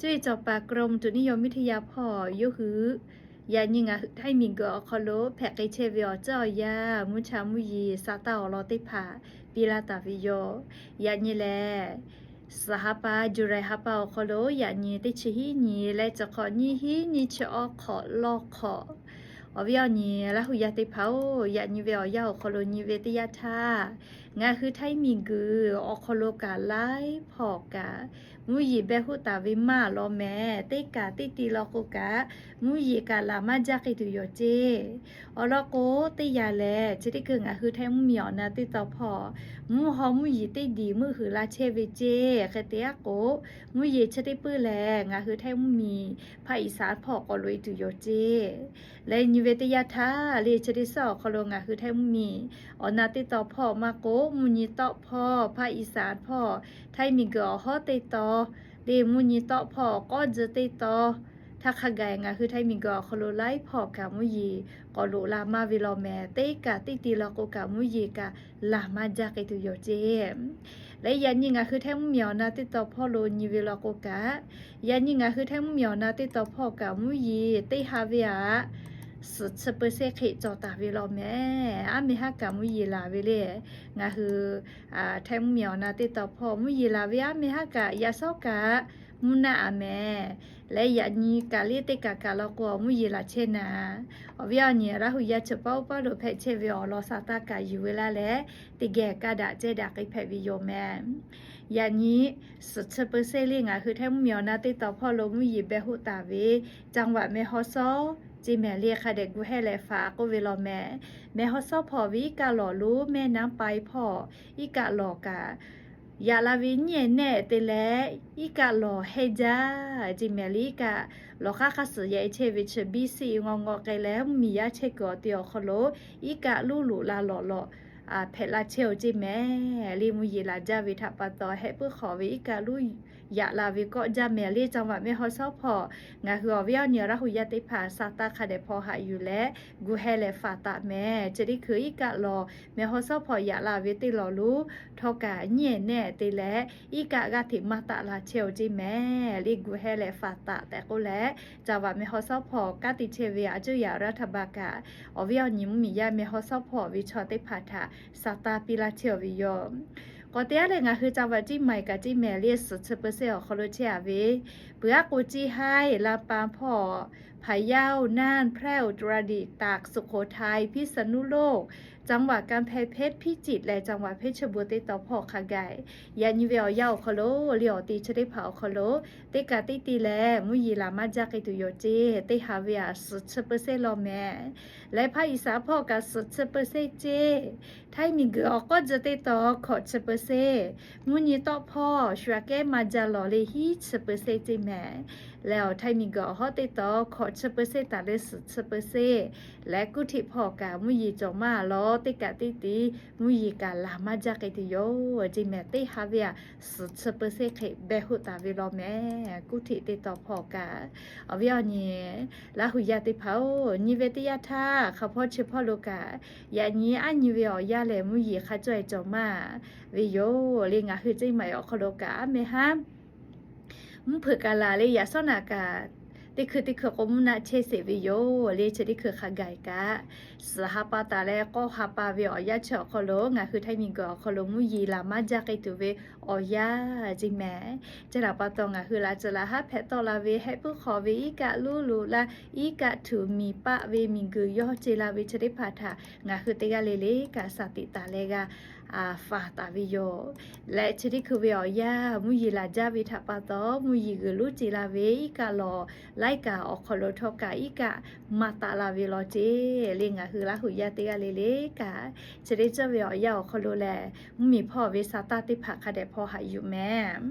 Cuˇ yiˍ cawˬ paˍ กรมอุตุนิยมวิทยา hpawˇ yawˇ hui yaꞈ nyi ngaˬ hui htaiˇ miˬguiˬ awˬ hk'aw lo hpehꞈ k'ai chehˇ ve awˬ ceuˬ awˬ yanˇ, mvuhˇ cha mvuhˇ yeˬ sa taˇ awˬ lawn teˇ hpaˍ piˇ laˇ taˍ ve yoˬ. Yaꞈ nyi lehˬ, suhˍ ha pa, July ha pa awˬ hk'aw lo yaꞈ nyi teˇ chi hiˉ nyi leh chi hk'awꞈ nyiˇ hiˉ nyi chi awˬ hk'awꞈ lawˇ hk'awꞈ, awˬ viˉ awˬ nyi Laˇ huˍ yaˇ teˇ hpaˍ-oˬ, yaꞈ nyi ve awˬ yanˇ awˬ hk'aw lo nyi ve teˇ yanˇ htaˇ, ngaˬ hui htaiˇ miˬguiˬ awˬ hk'aw lo kaꞈ laiˉ hpawˇ kaꞈ mvuhˇ yeˬ beh hoˆ taˍ ve maˇ lawˬ mehˍ. Teˇ kaꞈ teˇ ti law k'o kaꞈ, mvuhˇ yeˬ kaꞈ laˬ maˇ jaˇ k'ai tuˬ yoˬ ceˇ. Awˬ lawn k'o, teˇ yanˇ lehˬ chi teˇ hkui ngaˬ hui htaiˇ mvuhˇ miˬ awˬ na teˇ taw hpawˇ mvuhˇ haw mvuhˇ yeˬ teˇ diˬ meuˆ huiˍ la chehˇ ve ceˇ. Hk'e te aˉ k'o, mvuhˇ yeˬ chi teˇ puiˉ lehˬ ngaˬ hui htaiˇ mvuhˇ miˬ hpaˇ iˍ saˍ hpawˇ k'awꞈ loꞈ e tuˬ yoˬ ceˇ. Leh nyi ve teˇ yanˇ htaˇ le chi teˇ suhˉ awˬ hk'aw lo ngaˬ hui htaiˇ mvuhˇ miˬ awˬ na teˇ taw hpawˇ maˇ k'oˆ, mvuhˇ nyi tawˆ hpawˇ hpaˇ iˍ saˍ hpawˇ htaiˇ miˬguiˬ awˬ hawˉ teˇ taw le mvuhˇ nyi tawˆ hpawˇ k'awˇ tcuh teˇ taw htaˇ hk'a gaˬ ngaˬ hui htaiˇ miˬguiˬ awˬ hk'aw lo laiˉ hpawˇ kaꞈ mvuhˇ yeˬ k'awꞈ loꞈ la maˇ ve law mehˍ. Teˇ kaꞈ teˇ ti law k'o kaꞈ mvuhˇ yeˬ kaꞈ laˬ maˇ jaˇ k'ai tuˬ yoˬ ceˇ. Leh yaꞈ nyi ngaˬ hui htaiˇ mvuhˇ miˬ awˬ na teˇ taw hpawˇ lo nyi ve law k'o kaꞈ, yaꞈ nyi ngaˬ hui htaiˇ mvuhˇ miˬ awˬ na teˇ taw hpawˇ kaꞈ mvuhˇ yeˬ teˇ ha ve aꞈ suhˍ chi เปอร์เซ็นต์ hk'e cawˬ taˍ ve law mehˍ. Aˉ meh haˉ kaꞈ mvuhˇ yeˬ laˬ ve le. Ngaˬ hui htaiˇ mvuhˇ miˬ awˬ na teˇ taw hpawˇ mvuhˇ yeˬ laˬ ve aˉ meh haˉ kaꞈ yaꞈ shawˉ kaꞈ mvuhˇ naˆ aꞈ mehˍ. Leh yaꞈ nyi kaꞈ le teˇ kaꞈ kaꞈ law k'o mvuhˇ yeˬ laˬ chehˇ naˍ. Awˬ viˉ awˬ nyi Laˇ huˍ yaˇ chi paˉ oˇ paˉ lo hpehꞈ chehˇ ve awˬ lawn saˍ taˇ kaꞈ yuˬ ve laˇ leh, teˇ geh kaˇ daꞈ cehˇ daꞈ k'ai hpehꞈ ve yoˬ mehˍ. Yaꞈ nyi suhˍ chi เปอร์เซ็นต์ le ngaˬ hui htaiˇ mvuhˇ miˬ awˬ na teˇ taw hpawˇ lo mvuhˇ yeˬ beh hoˆ taˍ ve จังหวัดแม่ฮ่องสอน ceˇ mehˍ le. Hk'a dehꞈ gu hehˇ leh faˍ k'oˆ ve law mehˍ. แม่ฮ่องสอน hpawˇ ve iˉ kaˆ lawˬ lo แม่น้ำปาย hpawˇ iˉ kaˆ lawˬ kaꞈ yaꞈ la ve nyiˇ ehˍ nehˆ te leh iˉ kaˆ lawˬ hehˇ jaˇ ceˇ mehˍ le. Iˉ kaˆ lawˬ hk'aˇ hk'aˇ suhˍ yaꞈ e chehˇ ve chi biˇ siˆ ngaw ngaw k'ai leh mvuhˇ miˬ yaˇ chehˇ kuiˬ awˬ te awˬ hk'aw lo iˉ kaˆ luˉ loꞈ la lawˬ lawˬ hpehꞈ la chehˇ-oˬ ceˇ mehˍ le. Mvuhˇ yeˬ laˬ jaˇ ve htaꞈ pa taw hehˆ puiˉ hk'awꞈ ve iˉ kaˆ luˉ yaꞈ la ve kawˆ jaˇ mehˍ le. จังหวัดแม่ฮ่องสอน hpawˇ ngaˬ hui awˬ viˉ awˬ nyi Laˇ huˍ yaˇ teˇ hpaˍ saˍ taˇ hk'a dehꞈ hpaw haꞈ yuˬ leh gu hehˇ leh faˍ taˍ mehˍ. Chi teˇ hkui iˉ kaˆ lawˬ แม่ฮ่องสอน hpawˇ yaꞈ la ve teˇ lawˬ lo htawˇ kaꞈ nyiˇ ehˍ nehˆ te leh iˉ kaˆ g'aˇ hteꞈ maˇ taˆ la chehˇ-oˬ ceˇ mehˍ le. Gu hehˇ leh faˍ taˍ tehꞈ k'oˆ leh, จังหวัดแม่ฮ่องสอน hpawˇ kanˉ te chehˇ ve aˬ cuˇ yaꞈ รัฐบาล kaꞈ awˬ viˉ awˬ nyi mvuhˇ miˬ yaˇ แม่ฮ่องสอน hpawˇ ve chaw teˇ hpaˍ htaꞈ saˍ taˇ piˇ laˇ chehˇ-oˬ ve yoˬ. K'awꞈ te aˉ leh ngaˬ hui จังหวัดเชียงใหม่ kaꞈ ceˇ mehˍ le. Suhˍ chi เปอร์เซ็นต์ awˬ hk'aw lo chehˇ a ve, peuˬ aˉ k'o ceˇ haiˉ ลำปาง hpawˇ พะเยา น่าน แพร่ อุตรดิตถ์ ตาก สุโขทัย พิษณุโลก จังหวัดกำแพงเพชร พิจิตร leh จังหวัดเพชรบูรณ์ teˇ taw hpawˇ hk'a gaˬ yaꞈ nyi ve awˬ yanˇ awˬ hk'aw lo le awˬ te chi teˇ hpaˍ awˬ hk'aw lo teˇ kaꞈ teˇ ti leh mvuhˇ yeˬ laˬ maˇ jaˇ k'ai tuˬ yoˬ ceˇ. Teˇ ha ve aꞈ suhˍ chi เปอร์เซ็นต์ law mehˍ. Leh hpaˇ iˍ saˍ hpawˇ kaꞈ suhˍ chi เปอร์เซ็นต์ ceˇ. Htaiˇ miˬguiˬ awˬ k'awˇ tcuh teˇ taw hkawꞈ chi เปอร์เซ็นต์, mvuhˇ nyi tawˆ hpawˇ shu aꞈ kehˉ maˇ jaˇ lawˬ le hiˉ chi เปอร์เซ็นต์ ceˇ mehˍ. Leh awˬ htaiˇ miˬguiˬ awˬ hawˉ teˇ taw hkawꞈ chi เปอร์เซ็นต์ taˍ leh suhˍ chi เปอร์เซ็นต์ leh กรุงเทพ hpawˇ kaꞈ mvuhˇ yeˬ cawˬ maˇ lawˬ. Teˇ kaꞈ teˇ ti mvuhˇ yeˬ kaꞈ laˬ maˇ jaˇ k'ai tuˬ yoˬ ceˇ mehˍ. Teˇ ha ve aꞈ suhˍ chi เปอร์เซ็นต์ hk'e beh hoˆ taˍ ve law mehˍ. กรุงเทพ teˇ taw hpawˇ kaꞈ awˬ viˉ awˬ nyi Laˇ huˍ yaˇ teˇ hpaˍ-oˬ, nyi ve teˇ yanˇ htaˇ hk'a hpawˇ chi hpawˇ lo kaꞈ yaꞈ nyi aˉ nyi ve awˬ yanˇ lehˬ mvuhˇ yeˬ hk'a cawˇ e cawˬ maˇ ve yoˬ le. Ngaˬ hui ceˇ maˬ awˬ hk'aw lo kaꞈ aˉ meh haˉ mvuhˇ hpeuꞈ kaꞈ laˬ le yaꞈ shawˉ naꞈ kaꞈ teˇ hkui teˇ hkui k'o mvuhˇ naˆ chehˇ sheˍ ve yoˬ le. Chi teˇ hkui hk'a gaˬ kaꞈ suhˍ ha pa taˍ leh k'awˇ ha pa ve awˬ yanˇ chi awˬ hk'aw lo ngaˬ hui htaiˇ miˬguiˬ awˬ hk'aw lo mvuhˇ yeˬ laˬ maˇ jaˇ k'ai tuˬ ve awˬ yanˇ ceˇ mehˍ. Chi htaꞈ pa taw ngaˬ hui laꞈ ceuˬ laꞈ haˉ hpehꞈ tawˆ la ve hehˆ puiˉ hk'awꞈ ve iˉ kaˆ luˉ loꞈ la iˉ kaˆ htuꞈ miˬ paˆ ve miˬguiˬ yawˇ ce la ve chi teˇ hpaˍ htaꞈ ngaˬ hui teˇ g'aˇ le le kaꞈ saˍ tiꞈ taˍ leh g'a faˍ taˍ ve yoˬ. Leh chi teˇ hkui ve awˬ yanˇ mvuhˇ yeˬ laˬ jaˇ ve htaꞈ pa taw mvuhˇ yeˬ g'uiˬ luˉ ce la ve iˉ kaˆ lawˬ laiˉ kaꞈ awˬ hk'aw lo htawˇ kaꞈ iˉ kaˆ maˇ taˆ la ve law ceˇ le. Ngaˬ hui Laˇ huˍ yaˇ teˇ g'aˇ le le kaꞈ chi teˇ ceuˬ ve awˬ yanˇ awˬ hk'aw lo lehˬ mvuhˇ miˬ hpawˇ ve saˍ taˇ teˇ hpaˍ hk'a dehꞈ hpaw haꞈ yuˬ mehˍ.